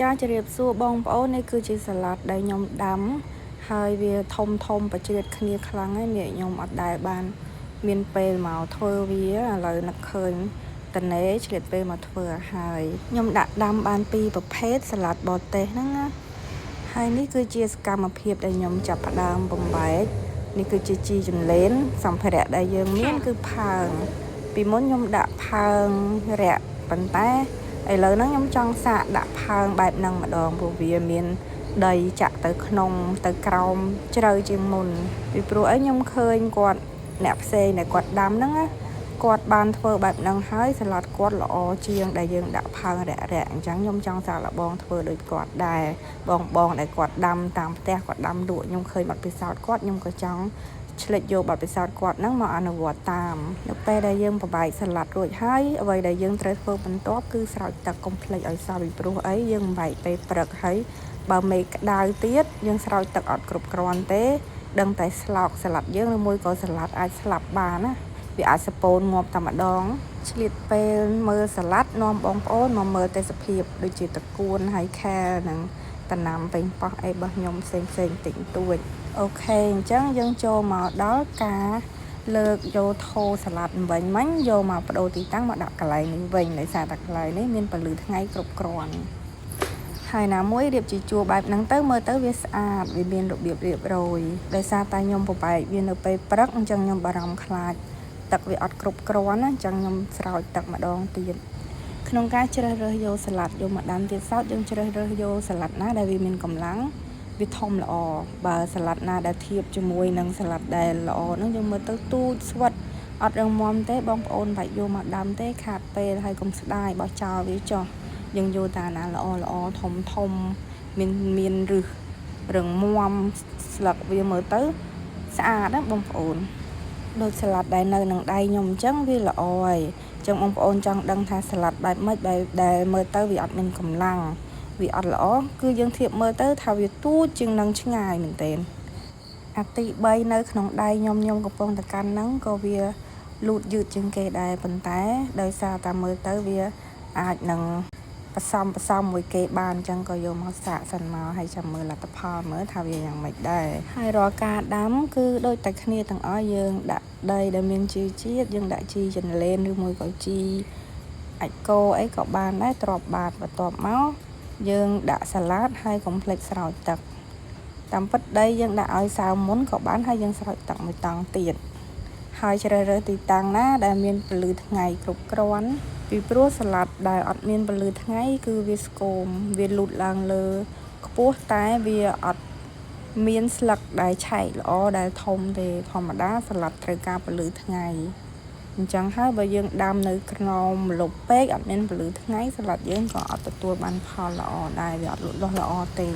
ចាជម្រាបសួរបងប្អូននេះគឺជាសាឡាត់ដែលខ្ញុំដាំហើយវាធំធំប្រជ្រៀតគ្នាខ្លាំងហើយនេះខ្ញុំអត់ដែលបានមានពេលមកធ្វើវាឥឡូវនឹកឃើញតនេឆ្លៀតពេលមកធ្វើឲ្យហើយខ្ញុំដាក់ដាំបានពីរប្រភេទសាឡាត់បរទេសហ្នឹងណាហើយនេះគឺជាសកម្មភាពដែលខ្ញុំចាប់ផ្ដើមបំបែកនេះគឺជាជីចន្លេនសម្ភារៈដែលយើងមានគឺផើងពីមុនខ្ញុំដាក់ផើងរាក់ប៉ុន្តែឥឡូវហ្នឹងខ្ញុំចង់សាកដាក់ផើងបែបហ្នឹងម្ដងព្រោះវាមានដីចាក់ទៅក្នុងទៅក្រោមជ្រៅជាងមុនពីព្រោះអីខ្ញុំឃើញគាត់អ្នកផ្សេងដែលគាត់ដាំហ្នឹងណាគាត់បានធ្វើបែបហ្នឹងហើយសាឡាត់គាត់ល្អជាងដែលយើងដាក់ផើងរាក់រាក់អញ្ចឹងខ្ញុំចង់សាកល្បងធ្វើដូចគាត់ដែរបងបងដែលគាត់ដាំតាមផ្ទះគាត់ដាំលក់ខ្ញុំឃើញបទពិសោធន៍គាត់ខ្ញុំក៏ចង់ឆ្លិចយកបទពិសោធន៍គាត់ហ្នឹងមកអនុវត្តតាមនៅពេលដែលយើងបំបែកសាឡាត់រួចហើយអ្វីដែលយើងត្រូវធ្វើបន្ទាប់គឺស្រោចទឹកកុំភ្លេចឲ្យសោះពីព្រោះអីយើងបំបែកពេលព្រឹកហើយបើមេឃក្តៅទៀតយើងស្រោចទឹកអត់គ្រប់គ្រាន់ទេដឹងតែស្លោកសាឡាត់យើងឬមួយក៏សាឡាត់អាចស្លាប់បានណាវាអាចសពូនងាប់តែម្ដងឆ្លៀតពេលមើលសាឡាត់នាំបងប្អូនមកមើលទេសភាពដូចជាតកួនហើយខែលនិងតំណាំប៉េងប៉ោះអីរបស់ខ្ញុំផ្សេងផ្សេងតិចតួច OK អញ្ចឹងយើងចូលមកដល់ការលើកយកថូសាឡាត់វិញមិញយកមកបដូរទីតាំងមកដាក់កន្លែងនេះវិញដោយសារតែកន្លែងនេះមានពន្លឺថ្ងៃគ្រប់គ្រាន់ហើយណាមួយរៀបជាជួរបែបហ្នឹងទៅមើលទៅវាស្អាតវាមានរបៀបរៀបរយដោយសារតែខ្ញុំបំបែកវានៅពេលព្រឹកអញ្ចឹងខ្ញុំបារម្ភខ្លាចទឹកវាអត់គ្រប់គ្រាន់ណាអញ្ចឹងខ្ញុំស្រោចទឹកម្ដងទៀតក្នុងការជ្រើសរើសយកសាឡាត់យកមកដាំទៀតសោតយើងជ្រើសរើសយកសាឡាត់ណាដែលវាមានកម្លាំងវាធំល្អបើសាឡាត់ណាដែលធៀបជាមួយនឹងសាឡាត់ដែលល្អហ្នឹងយើងមើលទៅទូចស្វិតអត់រឹងមាំទេបងប្អូនបាច់យកមកដាំទេខាតពេលហើយកុំស្ដាយបោះចោលវាចោះយើងយកតាណាល្អល្អធំធំមានមានរឹសរឹងមាំស្លឹកវាមើលទៅស្អាតណាបងប្អូនដូចសាឡាត់ដែលនៅនឹងដៃខ្ញុំអញ្ចឹងវាល្អហើយអញ្ចឹងបងប្អូនចង់ដឹងថាសាឡាត់បែបម៉េចបែបដែលមើលទៅវាអត់មានកម្លាំងវាអត់ល្អគឺយើងធៀបមើលទៅថាវាទូចជាងនឹងឆ្ងាយមែនទែនអាទី3នៅក្នុងដៃខ្ញុំខ្ញុំកំពុងតែកាន់ហ្នឹងក៏វាលូតយឺតជាងគេដែរប៉ុន្តែដោយសារតែមើលទៅវាអាចនឹងផ្សំផ្សំមួយគេបានអញ្ចឹងក៏យកមកសាកសិនមកហើយចាំមើលលទ្ធផលមើលថាវាយ៉ាងម៉េចដែរហើយរាល់ការដាំគឺដូចតែគ្នាទាំងអស់យើងដាក់ដីដែលមានជីជាតិយើងដាក់ជីចន្លេនឬមួយក៏ជីអាចគោអីក៏បានដែរទ្របបាតបន្ទាប់មកយើងដាក់សាឡាត់ហើយកុំភ្លេចស្រោចទឹកតាមពិតដីយើងដាក់ឲ្យសើមមុនក៏បានហើយយើងស្រោចទឹកមួយតង់ទៀតហើយជ្រើសរើសទីតាំងណាដែលមានពន្លឺថ្ងៃគ្រប់គ្រាន់ពីព្រោះសាឡាត់ដែលអត់មានពន្លឺថ្ងៃគឺវាស្គមវាលូតឡើងលើខ្ពស់តែវាអត់មានស្លឹកដែលឆែកល្អដែលធំទេធម្មតាសាឡាត់ត្រូវការពន្លឺថ្ងៃអញ្ចឹងហើយបើយើងដាំនៅក្រោមម្លប់ពេកអត់មានពន្លឺថ្ងៃសាឡាត់យើងក៏អត់ទទួលបានផលល្អដែរវាអត់លូតលាស់ល្អទេ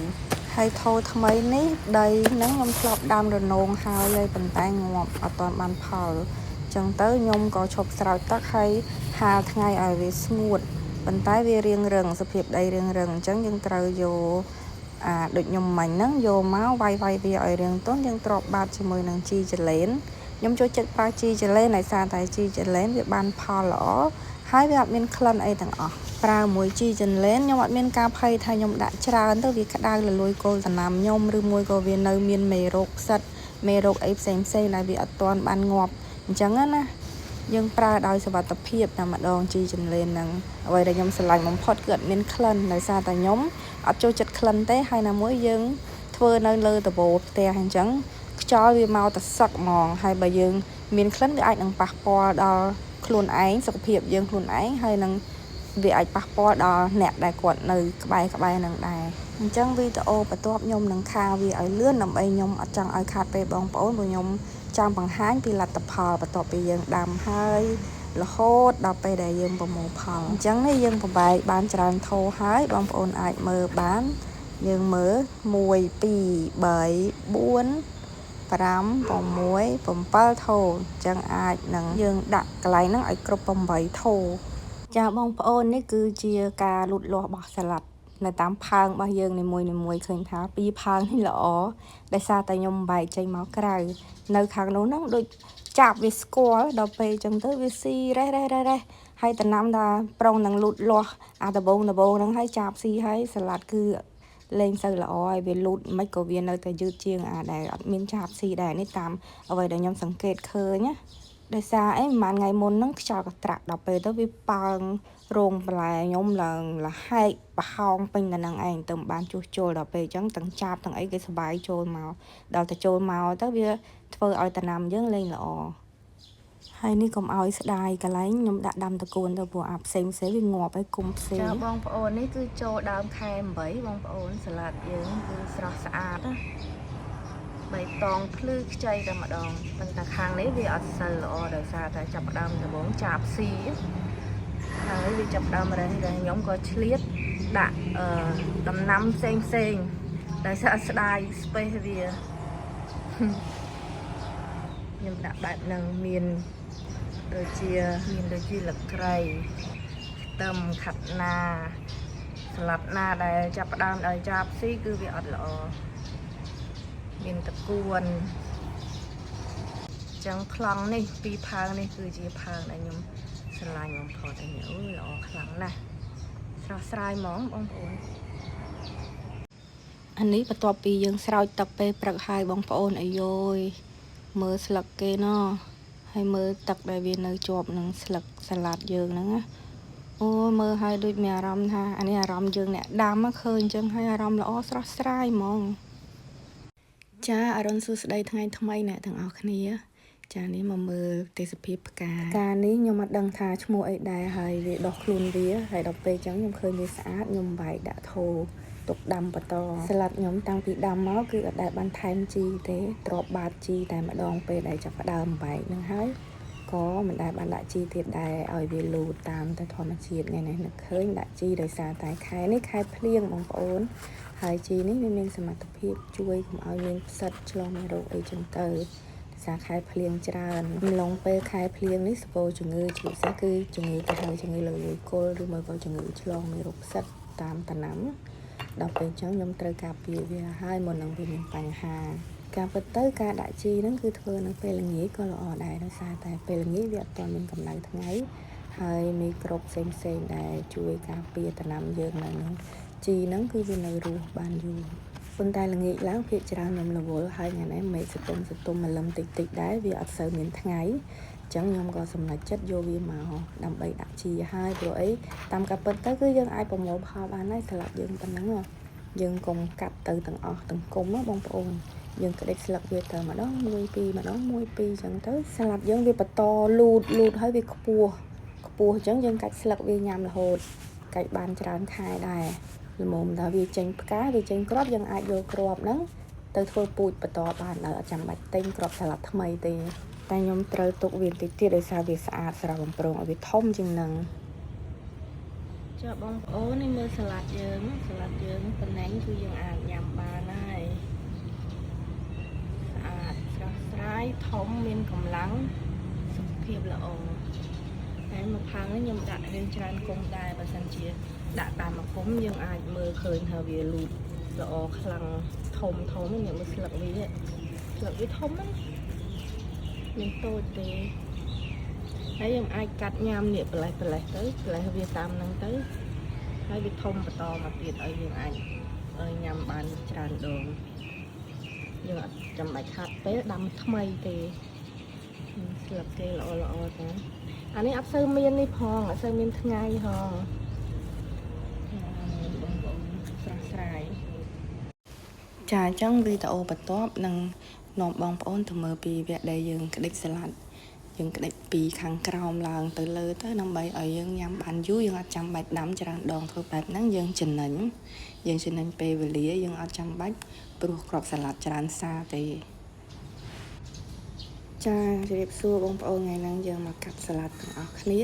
ហើយថូថ្មីនេះដីហ្នឹងខ្ញុំធ្លាប់ដាំរនោងហើយហើយប៉ុន្តែងាប់អត់ទាន់បានផលអញ្ចឹងទៅខ្ញុំក៏ឈប់ស្រោចទឹកហើយហាលថ្ងៃឲ្យវាស្ងួតប៉ុន្តែវារៀងរឹងសភាពដីរៀងរឹងអញ្ចឹងយើងត្រូវយកអាដូចខ្ញុំមិញហ្នឹងយកមកវាយវាយវាឲ្យរៀងទន់យើងទ្របបាតជាមួយនឹងជីចលេនខ្ញុំចូលចិត្តប្រើជីចលេនដោយសារតែជីចលេនវាបានផលល្អហើយវាអត់មានក្លិនអីទាំងអស់ប្រើមួយជីចន្លេនខ្ញុំអត់មានការភ័យថាខ្ញុំដាក់ច្រើនទៅវាក្តៅលលួយកូលដំណាំខ្ញុំឬមួយក៏វានៅមានមេរោគផ្សិតមេរោគអីផ្សេងផ្សេងដែលវាអត់ទាន់បានងាប់អញ្ចឹងណាយើងប្រើដោយសុវត្ថិភាពតែម្ដងជីចន្លេនហ្នឹងអ្វីដែលខ្ញុំស្រឡាញ់បំផុតគឺអត់មានក្លិនដោយសារតែខ្ញុំអត់ចូលចិត្តក្លិនទេហើយណាមួយយើងធ្វើនៅលើដំបូលផ្ទះអញ្ចឹងខ្យល់វាមកតែសឹកហ្មងហើយបើយើងមានក្លិនវាអាចនឹងប៉ះពាល់ដល់ខ្លួនឯងសុខភាពយើងខ្លួនឯងហើយនឹងវាអាចប៉ះពាល់ដល់អ្នកដែលគាត់នៅក្បែរក្បែរនឹងដែរអញ្ចឹងវីដេអូបន្ទាប់ខ្ញុំនឹងខាវាឲ្យលឿនដើម្បីខ្ញុំអត់ចង់ឲ្យខាតពេលបងប្អូនព្រោះខ្ញុំចង់បង្ហាញពីលទ្ធផលបន្ទាប់ពីយើងដាំហើយរហូតដល់ពេលដែលយើងប្រមូលផលអញ្ចឹងនេះយើងបំបែកបានច្រើនថូហើយបងប្អូនអាចមើលបានយើងមើល1 2 3 4 5 6 7ថូអញ្ចឹងអាចនឹងយើងដាក់កន្លែងហ្នឹងឲ្យគ្រប់8ថូចាបងប្អូននេះគឺជាការលូតលាស់របស់សាឡាត់នៅតាមផើងរបស់យើងនីមួយៗឃើញថាពីរផើងនេះល្អដោយសារតែខ្ញុំបែកចេញមកក្រៅនៅខាងនោះហ្នឹងដូចចាប់វាស្គាល់ដល់ពេលអញ្ចឹងទៅវាស៊ីរេះរេះរេះរេះ ហើយតំណាំថាប្រុងនឹងលូតលាស់អាដបងដបងហ្នឹងហើយចាបស៊ីហើយសាឡាត់គឺលែងសូវល្អហើយវាលូតមិនក៏វានៅតែយឺតជាងអាដែលអត់មានចាបស៊ីដែរនេះតាមអ្វីដែលខ្ញុំសង្កេតឃើញណាដោយសារអីប្រហែលថ្ងៃមុនហ្នឹងខ្យល់កត្រាក់ដល់ពេលទៅវាប៉ើងរោងបន្លែខ្ញុំឡើងលហែកប្រហោងពេញតែនឹងឯងទៅមិនបានជួសជុលដល់ពេលអញ្ចឹងទាំងចាប់ទាំងអីគេសបាយចូលមកដល់តែចូលមកទៅវាធ្វើឲ្យតំណាំយើងលែងល្អហើយនេះកុំឲ្យស្ដាយកន្លែងខ្ញុំដាក់ដាំតកួនទៅព្រោះអាផ្សេងផ្សេងវាងាប់ហើយគុំផ្សេង ចាបងប្អូននេះគឺចូលដើមខែ8បងប្អូនសាឡាត់យើងគឺស្រស់ស្អាតណាបៃតងភ្លឺខ្ចីតែម្ដងប៉ុន្តែខាងនេះវាអត់សូវល្អដោយសារតែចាប់ផ្ដើមដំបូងចាបស៊ីហើយវាចាប់ផ្ដើមរេះរេះខ្ញុំក៏ឆ្លៀតដាក់អឺដំណាំផ្សេងផ្សេងដោយសារស្ដាយ space វា ខ្ញុំដាក់បែបហ្នឹងមានដូចជាមានដូចជាលក្រៃ ខ្ទឹមខាត់ណាស្លាប់ណាដែលចាប់ផ្ដើមដោយចាប់ស៊ីគឺវាអត់ល្អមានតកួនអញ្ចឹងប្លង់នេះពីរផើងនេះគឺជាផើងដែលខ្ញុំស្រឡាញ់បំផុតឯនេះអូយល្អខ្លាំងណាស់ស្រស់ស្រាយហ្មងបងប្អូន អានេះបន្ទាប់ពីយើងស្រោចទឹកពេលព្រឹកហើយបងប្អូនអាយយមើលស្លឹកគេណោះហើយមើលទឹកដែលវានៅជាប់នឹងស្លឹកសាឡាត់យើងហ្នឹងណាអូយមើលហើយដូចមានអារម្មណ៍ថាអានេះអារម្មណ៍យើងអ្នកដាំឃើញអញ្ចឹងហើយអារម្មណ៍ល្អស្រស់ស្រាយហ្មងចាអរុនសួស្តីថ្ងៃថ្មីអ្នកទាំងអស់គ្នា ចានេះមកមើលទេសភាពផ្កាផ្កានេះខ្ញុំអត់ដឹងថាឈ្មោះអីដែរហើយវាដោះខ្លួនវាហើយដល់ពេលអញ្ចឹងខ្ញុំឃើញវាស្អាតខ្ញុំបែកដាក់ថូទុកដាំបន្តស្លាត់ខ្ញុំតាំងពីដាំមកគឺអត់ដែលបានថែមជីទេទ្របបាតជីតែម្ដងពេលដែលចាប់ផ្ដើមបែកហ្នឹងហើយក៏មិនដែលបានដាក់ជីទៀតដែរឲ្យវាលូតតាមតែធម្មជាតិថ្ងៃនេះនឹកឃើញដាក់ជីដោយសារតែខែនេះខែភ្លៀងបងប្អូនហើយជីនេះវាមានសមត្ថភាពជួយកុំឲ្យមានផ្សិតឆ្លងមេរោគអីចឹងទៅ សារខែភ្លៀងច្រើនអំឡុងពេលខែភ្លៀងនេះសពោជំងឺជាពិសេសគឺជំងឺគេហៅជំងឺលលួយគល់ឬមួយក៏ជំងឺឆ្លងមេរោគផ្សិតតាមតំណាំដល់ពេលអញ្ចឹងខ្ញុំត្រូវការពារវាហើយមុននឹងវាមានបញ្ហាការពិតទៅការដាក់ជីហ្នឹងគឺធ្វើនៅពេលល្ងាចក៏ល្អដែរដោយសារតែពេលល្ងាចវាអត់ទាន់មានកម្ដៅថ្ងៃហើយមីក្រូបផ្សេងផ្សេងៗដែលជួយការពារតំណាំយើងនៅនឹងជីហ្នឹងគឺវានៅរស់បានយូរ ប៉ុន្តែល្ងាចឡើងភាគច្រើនខ្ញុំរវល់ហើយថ្ងៃនេះមេឃសតុំសតុំមលឹមតិចតិចដែរវាអត់សូវមានថ្ងៃអញ្ចឹងខ្ញុំក៏សម្រេចចិត្តយកវាមកដើម្បីដាក់ជីហើយព្រោះអីតាមការពិតទៅគឺយើងអាចប្រមូលផលបានហើយស្លាប់យើងប៉ុណ្ណឹងហ៎យើងកុំកាត់ទៅទាំងអស់ទាំងគុំហ៎បងប្អូនយើងក្តិចស្លឹកវាទៅម្ដង1 2ម្ដង1 2អញ្ចឹងទៅស្លាប់យើងវាបន្តលូតលូតហើយវាខ្ពស់ខ្ពស់អញ្ចឹងយើងកាច់ស្លឹកវាញ៉ាំរហូតកាច់បានច្រើនខែដែរ ល្មមដល់វាចេញផ្កាវាចេញគ្រាប់យើងអាចយកគ្រាប់ហ្នឹងទៅធ្វើពូជបន្តបានដោយអត់ចាំបាច់ទិញគ្រាប់សាឡាត់ថ្មីទេតែខ្ញុំត្រូវទុកវាបន្តិចទៀតដោយសារវាស្អាតស្រស់បំព្រងឲ្យវាធំជាងហ្នឹង ចាបងប្អូននេះមើលសាឡាត់យើងសាឡាត់យើងប៉ុណ្ណេះគឺយើងអាចញ៉ាំបានហើយស្អាតស្រស់ស្រាយធំមានកម្លាំងសុខភាពល្អ តែមួយផាងនេះខ្ញុំដាក់រៀងច្រើនគុំដែរបើសិនជាដាក់តាមមួយគុំយើងអាចមើលឃើញថាវាលូតល្អខ្លាំងធំធំនេះមើលស្លឹកវាស្លឹកវាធំណាស់មានតូចទេហើយយើងអាចកាត់ញ៉ាំនេះប្រលេះប្រលេះទៅប្រលេះវាតាមហ្នឹងទៅហើយវាធំបន្តមកទៀតឲ្យយើងអាចញ៉ាំបានច្រើនដងយើងអត់ចាំបាច់ខាត់ពេលដាំថ្មីទេស្លឹកគេល្អល្អតា អានេះអត់សូវមាននេះផងអត់សូវមានថ្ងៃហងបងប្អូនស្រស់ស្រាយ ចាអញ្ចឹងវីដេអូបន្ទាប់នឹងនាំបងប្អូនទៅមើលពីវគ្គដែលយើងក្តិចសាឡាត់យើងក្តិចពីខាងក្រោមឡើងទៅលើទៅដើម្បីឲ្យយើងញ៉ាំបានយូរយើងអត់ចាំបាច់ដាំច្រើនដងធ្វើបែបហ្នឹងយើងចំណេញយើងចំណេញពេលវេលាយើងអត់ចាំបាច់ព្រោះគ្រាប់សាឡាត់ច្រើនសារទេ ចាជម្រាបសួរបងប្អូនថ្ងៃហ្នឹងយើងមកកាត់សាឡាត់ទាំងអស់គ្នា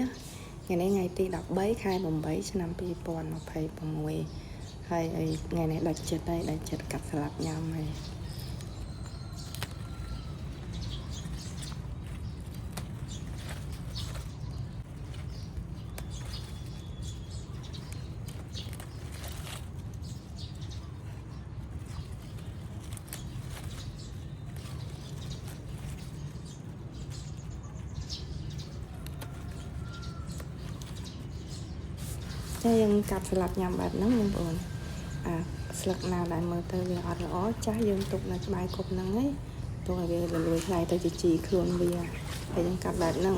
ថ្ងៃនេះថ្ងៃទី13ខែ8ឆ្នាំ2026ហើយអីថ្ងៃនេះដាច់ចិត្តហើយដាច់ចិត្តកាត់សាឡាត់ញ៉ាំហើយ ចាយើងកាត់សាឡាត់ញ៉ាំបែបហ្នឹងបងប្អូនអាស្លឹកណាដែលមើលទៅវាអត់ល្អចាស់យើងទុកនៅក្បែរគប់ហ្នឹងឯងទុកឲ្យវារលួយក្លាយទៅជាជីខ្លួនវាហើយយើងកាត់បែបហ្នឹង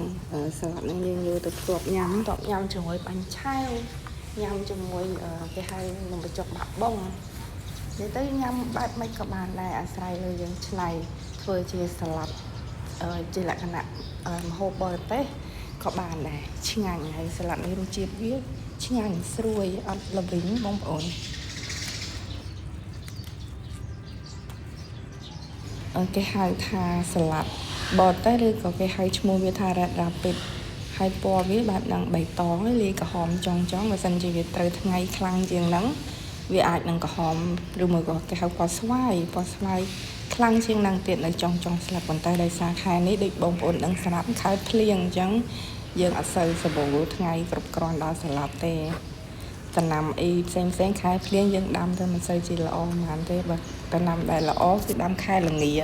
សាឡាត់ហ្នឹងយើងយកទៅផ្ទាប់ញ៉ាំផ្ទាប់ញ៉ាំជាមួយបាញ់ឆែវញ៉ាំជាមួយគេហៅនំបញ្ចុកបាក់បុងនិយាយទៅញ៉ាំបែបម៉េចក៏បានដែរអាស្រ័យលើយើងឆ្នៃធ្វើជាសាឡាត់ជាលក្ខណៈម្ហូបបរទេសក៏បានដែរឆ្ងាញ់ហើយសាឡាត់នេះរសជាតិវាឆ្ងាញ់ស្រួយអត់ល្វីងបងប្អូនគេហៅថាសាឡាត់បរទេសឬក៏គេហៅឈ្មោះវាថា Red Rapid ហើយពណ៌វាបែបហ្នឹងបៃតងលាយក្រហមចង់ចង់បើសិនជាវាត្រូវថ្ងៃខ្លាំងជាងហ្នឹងវាអាចនឹងក្រហមឬមួយក៏គេហៅពណ៌ស្វាយពណ៌ស្វាយខ្លាំងជាងហ្នឹងទៀតនៅចុងចុងស្លឹកប៉ុន្តែដោយសារខែនេះដូចបងប្អូនដឹងស្រាប់ខែភ្លៀងអញ្ចឹងយើងអត់សូវសម្បូរថ្ងៃគ្រប់គ្រាន់ដល់សាឡាត់ទេដំណាំអីផ្សេងផ្សេងខែភ្លៀងយើងដាំទៅមិនសូវជាល្អហ្មងទេបើដំណាំដែលល្អគឺដាំខែល្ងា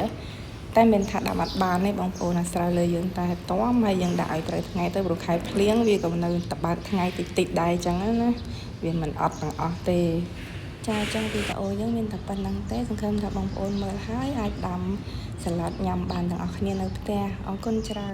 តែមិនថាដាំអត់បានទេបងប្អូនអាស្រ័យលើយើងតែទាំហើយយើងដាក់ឲ្យត្រូវថ្ងៃទៅព្រោះខែភ្លៀងវាក៏នៅតបើកថ្ងៃតិចតិចដែរអញ្ចឹងណាវាមិនអត់ទាំងអស់ទេចាអញ្ចឹងវីដេអូយើងមានតែប៉ុណ្្នឹងទេសង្ឃឹមថាបងប្អូនមើលហើយអាចដាំសាឡាត់ញ៉ាំបានទាំងអស់គ្នានៅផ្ទះអរគុណច្រើន។